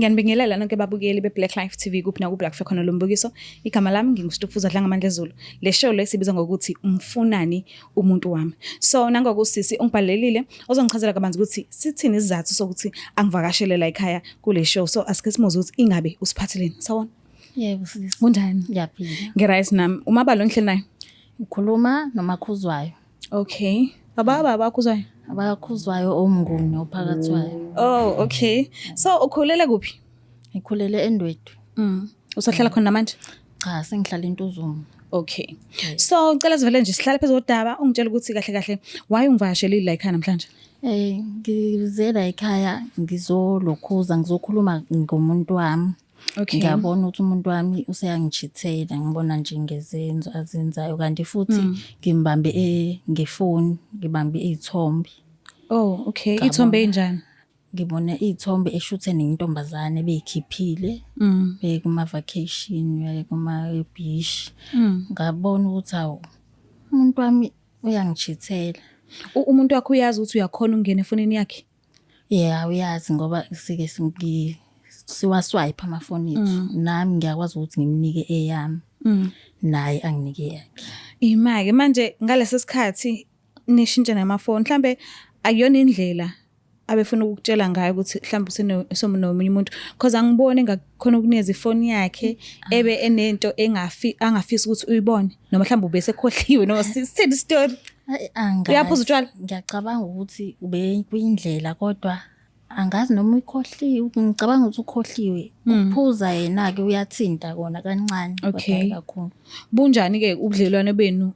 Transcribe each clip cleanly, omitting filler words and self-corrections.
Ngiyanibingelela nonke babukeli be-Black Life TV kuphi nakuphi la kufika khona lo mbukiso. Igama lami nginguStufuza Dlangamandla Zulu. Le show le sibiza ngokuthi umfunani umuntu wami. So nangokusisi ungibhalelile ozongichazela kabanzi ukuthi sithini isizathu sokuthi angivakashele la ekhaya kule show. So asike simuze ukuthi ingabe usiphatheleni. Sawona. Yebo sisi. Kunjani? Ngiyaphila. Ngiright nami. Umabalo ngihleli naye. Ukhuluma noMakhuzwayo. Okay. Baba baba Khuzwayo. Abakhuzwayo omnguni ophakathi wayo. Oh, okay. So ukhulele kuphi? Ngikhulele eNdwedwe. Usahlala khona namanje? Cha, sengihlala eNtuzuma. Okay. So ngicela sivele nje sihlale phezu kodaba ungitshela ukuthi kahle kahle why ungivakashelile la ekhaya namhlanje? Ngize la ekhaya ngizolokhuza ngizokhuluma ngomuntu wami. Okay. Ngiyabona ukuthi umuntu wami useyangichithela ngibona nje ngezenzo azenzayo kanti futhi ngimbambe ngefoni ngibambe izithombe. Oh, okay. Ithombe enjani? Ngibone iy'thombe eshuthe nentombazane bey'khiphile bekuma vacation kuma beach. Ngabona ukuthi hawu umuntu wami uyangichithela. Umuntu wakho uyazi ukuthi uyakhona ukungena efonini yakhe? Yeah, uyazi ngoba sike siwaswipe amafoni ethu. Nami ngiyakwazi ukuthi ngimnike eyami. Naye anginike eyakhe. Ima-ke manje ngalesi sikhathi nishintshe namafoni mhlambe akuyona indlela abefuna ukukutshela ngayo ukuthi mhlawumbe usenomunye umuntu because angiboni engakhona ukunikeza ifoni yakhe ebe enento engafi angafisi ukuthi uyibone noma mhlawumbe ubesekhohliwe noma sithini story. Hayi, angazi. Uyaphuza utshwala? Ngiyacabanga ukuthi ube kwindlela kodwa angazi noma ukhohliwe, ngicabanga ukuthi ukhohliwe. Ukuphuza yena-ke uyathinta kona kancane kodwa Okay. hhayi kakhulu. Bunjani-ke ubudlelwane benu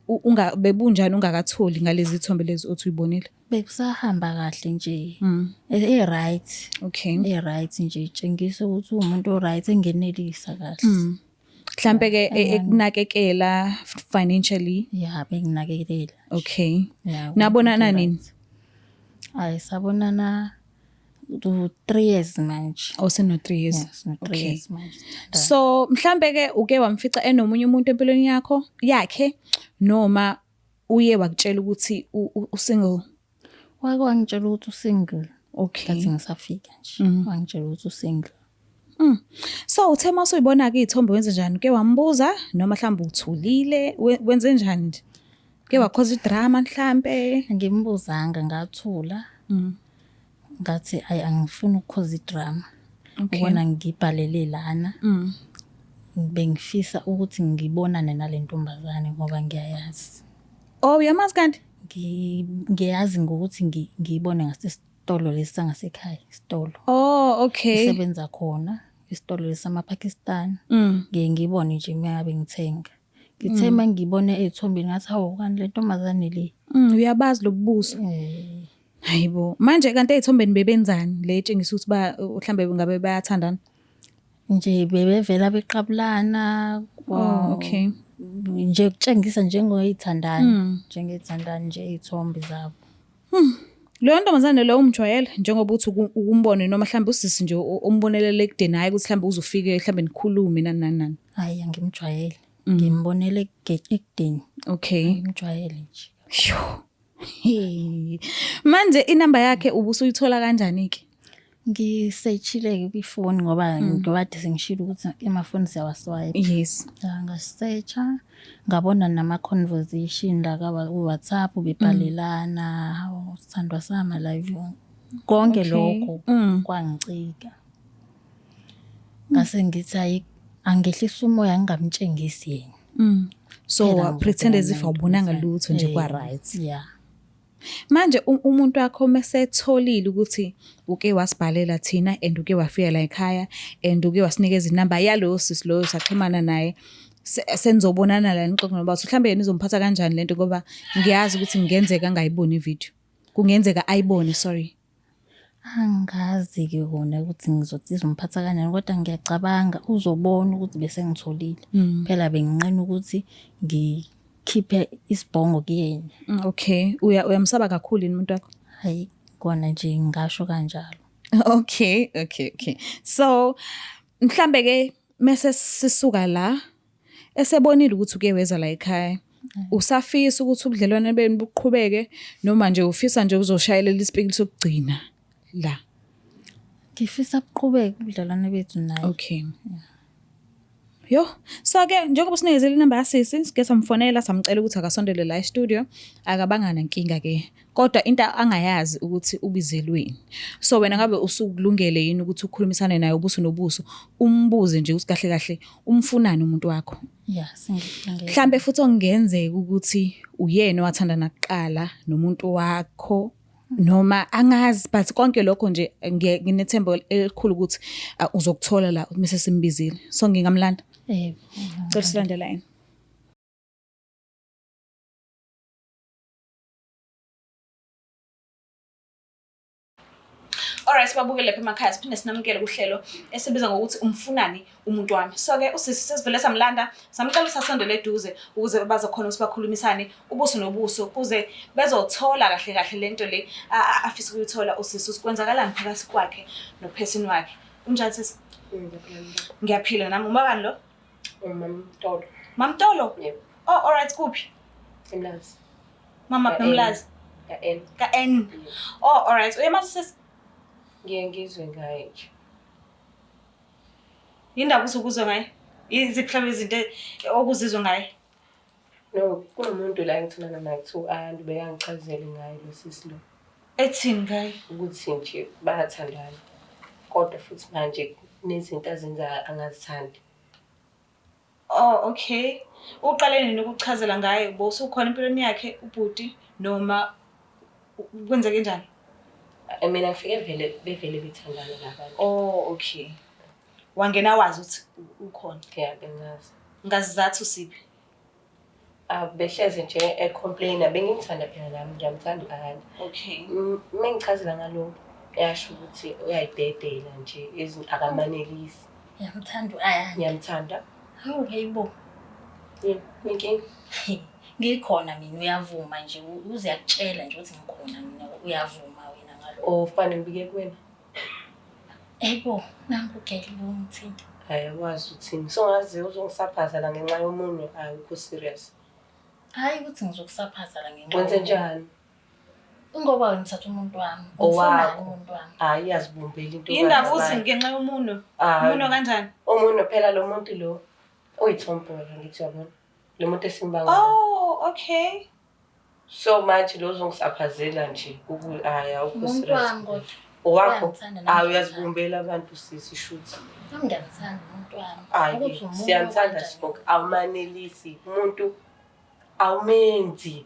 bebunjani ungakatholi ngalezi thombe lezi othi uyibonile? Bekusahamba kahle nje. E-right. Okay. E-right nje itshengisa ukuthi uwumuntu o-right engenelisa kahle. Mhlambe ke ekunakekela financially. Ya, benginakekela. Okay. Ya, Nabonana umuntu nini? o-right. Hhayi, sabonana 3 years manje. Oh, seno 3 years. Yeah, sino 3 Okay. years manje. So mhlambe ke uke wamfica enomunye umuntu empilweni yakho yakhe noma uye wakutshela ukuthi u-single? Wake wangitshela ukuthi usingle. Okay. Ngathi ngisafika nje. Wangitshela ukuthi usingle. So uthe uma usuyibona-ke iy'thombe wenze njani? Uke wambuza noma mhlawumbe uthulile wenze njani nje? Ke wakhoza idrama mhlambe? Angimbuzanga ngathula. Ngathi ayi angifuni ukukhoza idrama. Okay. Ubona ngibhalele lana. Bengifisa ukuthi ngibonane nale ntombazane ngoba ngiyayazi. Oh, uyamazi kanti? Ngiyazi ngokuthi ngiyibone ngasesitolo lesi sangasekhaya, isitolo. Oh, okay. Isebenza khona, isitolo lesi samaPakistan. Ngiye ngibone nje uma ngabe ngithenga. Ngithe uma ngibone ey'thombeni ngathi hawu kanti le ntombazane le. Uyabazi lobu buso. Hayibo. Manje kanti ey'thombeni bebenzani le etshengisa ukuthi ba mhlambe ngabe bayathandana? Nje bebevela beqabulana. Oh, okay. Nje kutshengisa njengoyithandani, njengey'thandani nje iy'thombe zabo. Leyo ntombazane leyo umjwayele njengoba uthi ukumbone noma mhlawumbe usisi nje umbonelele ekudeni hhayi ukuthi mhlawumbe uze ufike mhlawumbe nikhulume nani nani nani. Hhayi angimjwayele. Ngimbonele ekudeni. Okay. Angimjwayele nje. Sho. Hey. Manje inamba yakhe ubusuyithola kanjani-ke? Ngisechile-ke kwifoni ngoba ngoba kade sengishilo ukuthi amafoni siyawaswipe. Yes. Ya, ngasearcha ngabona nama-conversation la ku-WhatsApp bebhalelana, hawu sithandwa sami I love you. Konke lokho kwangicika. Ngase ngithi hhayi angehlise umoya ngingamtshengisi yena. So Phela pretend as if ngizobona awubonanga ntombazane. lutho nje kwa-right. Yeah. Manje umuntu wakho mesetholile ukuthi uke wasibhalela thina and uke wafika la ekhaya and uke wasinikeza inamba yaloyo sisi loyo saxhumana naye senizobonana la nixoxe ngoba mhlawumbe yena izomphatha kanjani lento ngoba ngiyazi ukuthi kungenzeka angayiboni ivideo. Kungenzeka ayibone, sorry. Angazi-ke kona ukuthi ngizothi izomphatha kanjani kodwa ngiyacabanga uzobona ukuthi bese ngitholile. Phela benginqena ukuthi ngikhiphe isibhongo kuyena. Okay, uyamsaba kakhulu yini umuntu wakho? Hhayi kona nje ngingasho kanjalo. Okay, okay, okay. So mhlambe ke mase sisuka la esebonile ukuthi uke weza la ekhaya usafisa ukuthi ubudlelwane benu buqhubeke noma nje ufisa nje uzoshayelela isipikili sokugcina la? Ngifisa buqhubeke ubudlelwane bethu naye. Okay. Yo, so ke njengoba usinikezele inamba yasisi, sike samfonela samcela ukuthi akasondele la e-studio, akabanga nankinga ke. Kodwa into angayazi ukuthi ubizelweni. So wena ngabe usukulungele yini ukuthi ukhulumisane naye ubuso nobuso, umbuze nje ukuthi kahle kahle umfunani umuntu wakho. Ya, sengikulungele. Mhlambe futhi okungenzeka ukuthi uyena owathandana kuqala nomuntu wakho noma angazi, but konke lokho nje nginethemba elikhulu ukuthi uzokuthola la mase simbizile. So ngingamlanda. Yebo. Cela silandela yena. Alright, sibabukele lapha emakhaya, siphinde sinamukele kuhlelo esibiza ngokuthi umfunani umuntu wami. So ke usisi sesivele samlanda, samcela ukuthi asondele eduze ukuze bazokhona ukuthi bakhulumisane ubuso nobuso ukuze bezothola kahle kahle lento le afisa ukuyithola usisi ukuthi kwenzakalani phakathi kwakhe nophesini wakhe. Unjani sisi? Ngiyaphila nami. Umabani lo? UMamtolo. Mamtolo? Yebo. Oh, alright, kuphi? Emlazi. Mama Ka-N. Nomlazi. Ka-N. Ka-N. Oh, alright. Uyamazi usisi? Ngiye ngizwe ngaye nje. Yindaba usukuzwe ngaye? Yiziphi mhlawumbe izinto okuzizwe ngaye? No, kunomuntu la engithandana naye kuthiwa u-Ayanda ubekangichazele ngaye lo sisi lo. Ethini ngaye? Ukuthi nje bayathandana. Kodwa futhi manje kunezinto azenzayo angazithandi. Oh, okay. Uqale nini ukukuchazela ngaye? Bowusukhona empilweni yakhe ubhuti noma kwenzeke njani? Mina ngifike vele bevele bethandana labantu. Oh, okay. Wangena wazi ukuthi ukhona. Yeah, bengazi. Ngasizathu siphi? Ah, behlezi nje e-complaina, bengimthanda phela nami, ngiyamthanda u-Ayanda. Okay. Uma ngichazela ngalo, uyasho ukuthi uyayibhedela nje, akamanelisi. Ngiyamthanda u-Ayanda. Ngiyamthanda. Hawu hayibo. Yini, inkinga? Ngikhona mina, uyavuma nje, uze uyakutshela nje ukuthi ngikhona mina, uyavuma wena ngalokho. Or fanele ngibike kuwena? Hayibo, nangu ugeli lo ungithinta. Hhayi, awazi uthini. Songaze uzongisaphaza la ngenxa yomunwe, awukho serious. Hhayi ukuthi ngizokusaphaza la ngenxa Wenze yomunwe. njani? Ngoba wena uthatha umuntu wami. Umfunani Owakho. umuntu wami? Hhayi, uyazibumbela into Yindaba uthi kazi. ngenxa yomunwe? Hhayi. Umunwe kanjani? Umunwe phela lo muntu lo uyi-tomboy ngithi uyabona. Lo muntu esimbangayo. Oh, okay. So manje lo uzongisaphazela nje hhayi awukho Umuntu serious. wami kodwa. Owakho? Uyangithanda nami Hhayi ngiyamthanda. uyazibumbela abantu sisi shuthi. Nami ngiyamthanda umuntu wami. Hhayi Ukuthi umuntu siyamthanda okanjani. sonke, awumanelisi umuntu awumenzi.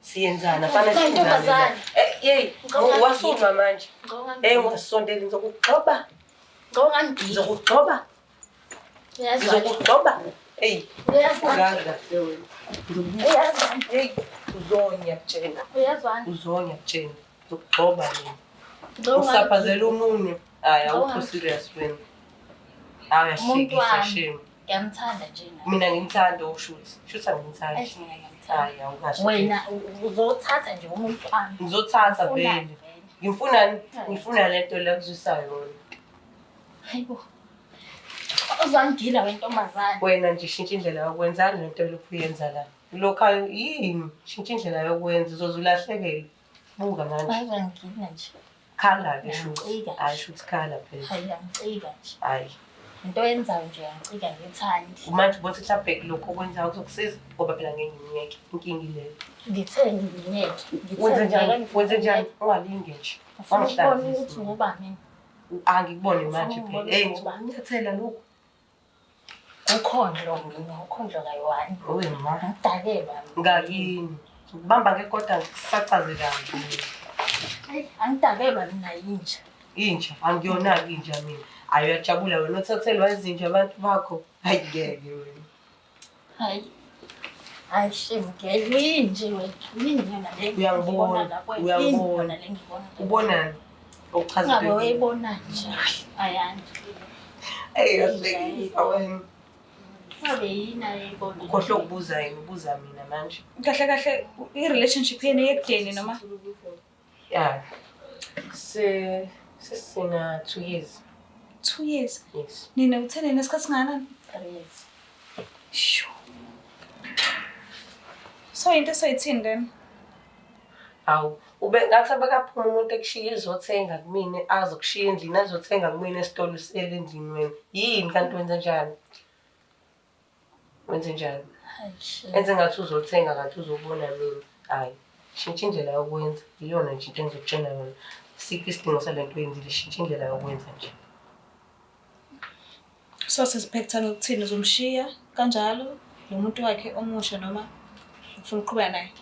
Siyenzana fana Hayi, ntombazane. Yeyi, Ngicabanga wasulwa manje. Ngicabanga Eh ungasondeli ngizokugxoba. Ngicabanga ngigile. Ngizokugxoba. Uyazwa? Ngizokugxoba. Eyi, Uyazwa? unganga wena. Uyazwa? Hey, uzonya kutshena. Uyazwana? Uzonya kutshena. Ngizokugxoba mina. Ngicabanga Usaphazela umunwe. Hayi, awukho Ngicabanga- serious wena. Hayi Umuntu uyahlekisa wami. shame. Ngiyamthanda nje nami. Mina ngimthanda ushuthi. Shuthi angimthandi. Ayi mina ngiyamthanda. Hayi, awukasho. Wena uzothatha nje umuntu wami. Ngizothatha Ufunani vele. vele? Ngifunani? Ngifuna lento la kuzwisa yona. Hayibo. Uzangigila wena ntombazane. Wena nje shintsha indlela yokwenza lento lokhu uyenza la. Lokhu yini? Shintsha indlela yokwenza uzoze ulahlekelwe. Buka manje. Uzangigila nje. Khala ke shuthi. Ngiyacika. Hayi shuthi khala phela. Hayi uyangicika nje. Hayi. Into oyenzayo nje uyangicika ngithandi. Manje ubothi mhlawumbe lokho okwenzayo kuzokusiza ngoba phela ngeke ngiyeke inkinga ileyo. Ngithe ngiyeke. Ngithe Wenze njani? ngiyeke, Wenze njani? Ungalinge nje. Ufuna ukubona Wangihlazisa. ukuthi ngubani mina. Angikubone manje Ufuna phela. ukubona Hey, ukuthi ngubani? ngiyathela lokhu. Ukhondlo mina, ukhondlo kayi-one. Owe ma. Ngidakelwa mina. Ngakini. Ngikubamba ngekoda ngisacaze kabi. Hayi, angidakelwa mina yinja. Inja, angiyona-ke inja mina. Hayi uyajabula wena uthathelwa izinja abantu bakho. Hayi ngeke wena. Hayi. Hayi shame girl, uyinje wena. Yini yona le Uyangibona, ngibona la kuwena? Yini uyangibona. yona le ngibona? Ubonani? Okuchaza Ungabe into uyibona nje. Ayanda. Eyi uyahlekisa wena. Ngabe yini ayibona? Ukhohlwe ukubuza yena, ubuza mina manje. Kahle kahle i-relationship yenu eyekudeni noma? Yeah. Se sesina 2 years. 2 years. Yes. Nina uthe nina isikhathi singakanani? 3 years. Sho. So into esoyithini then? Hawu, ube ngathi abekaphuma umuntu ekushiya ezothenga kumina, azokushiya endlini, azothenga kumina esitolo usele endlini wena. Yini kanti wenze njani? Wenze njani? Enze ngathi uzothenga kanti uzobona mina. Hhayi, shintsha indlela yokwenza. Iyona nje into engizokutshela yona. Sikho isidingo sale nto oyenzile, shintsha indlela yokwenza nje. So sesiphetha ngokuthini uzomshiya kanjalo lo muntu wakhe omusha noma ufuna ukuqhubeka naye?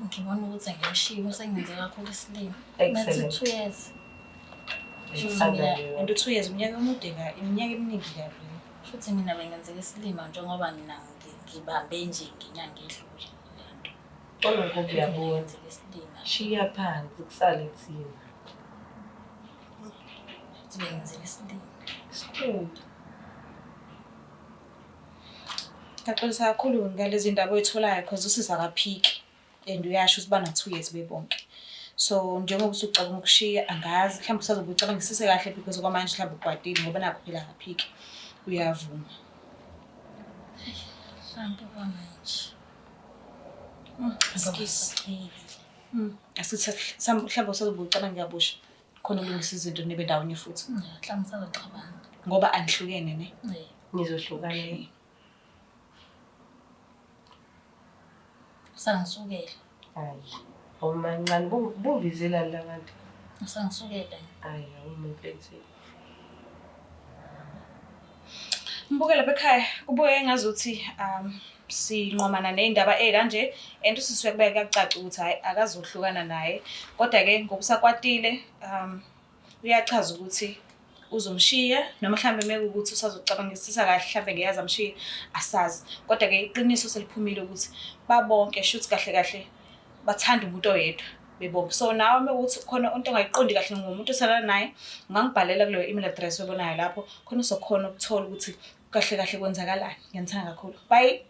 Ngibona ukuthi angimshiyi usengenze kakhulu isilima. Bathi Excellent. 2 years. Ngithanda leyo. And u-2 years iminyaka omude ka iminyaka eminingi kabi. Futhi mina bengenzeka isilima njengoba mina ngibambe nje ngenyanga edlule le nto. Kodwa ngoba Futhi mina uyabona. ngenzeka isilima. Shiya phansi kusale thina. Futhi bengenzeka isilima. Sikhulu. Ngiyaxolisa kakhulu ngalezi ndaba oyitholayo because usisi akaphiki and uyasho ukuthi bana 2 years bebonke. So njengoba usucabanga ukushiya angazi mhlawumbe usazobe ucabangisise kahle because okwamanje mhlawumbe ukwatile ngoba nakho phela akaphiki. Uyavuma. Mhlampe kwamanje. Excuse. Ngisachekile. Asithi mhlawumbe usazobe ucabanga kabusha khona ulungisa izinto nibe ndawonye futhi. Mhlawumbe ngisazocabanga. Ngoba anihlukene ne. Eh. Nizohlukana. Usangisukela. Hayi. Awumancane bungibizelani la bantu? Usangisukela. Hayi, awumfethu. Mbuke lapha ekhaya kubukeka engazuthi sinqwamana ney'ndaba ey'kanje and usisi uyakubeka kuyacaca ukuthi hhayi akazohlukana naye. Kodwa-ke ngoba usakwatile uyachaza ukuthi uzomshiya noma mhlambe mekuwukuthi usazocabangisisa kahle mhlambe ngeke aze amshiye asazi. Kodwa-ke iqiniso seliphumile ukuthi babonke shuthi kahle kahle bathanda umuntu oyedwa bebonke. So nawe mekuwukuthi khona into ongayiqondi kahle ngomuntu othandana naye ungangibhalela kuleyo email address oyibonayo lapho khona uzokhona ukuthola ukuthi kahle kahle kwenzakalani. Ngiyanithanda kakhulu. Bye.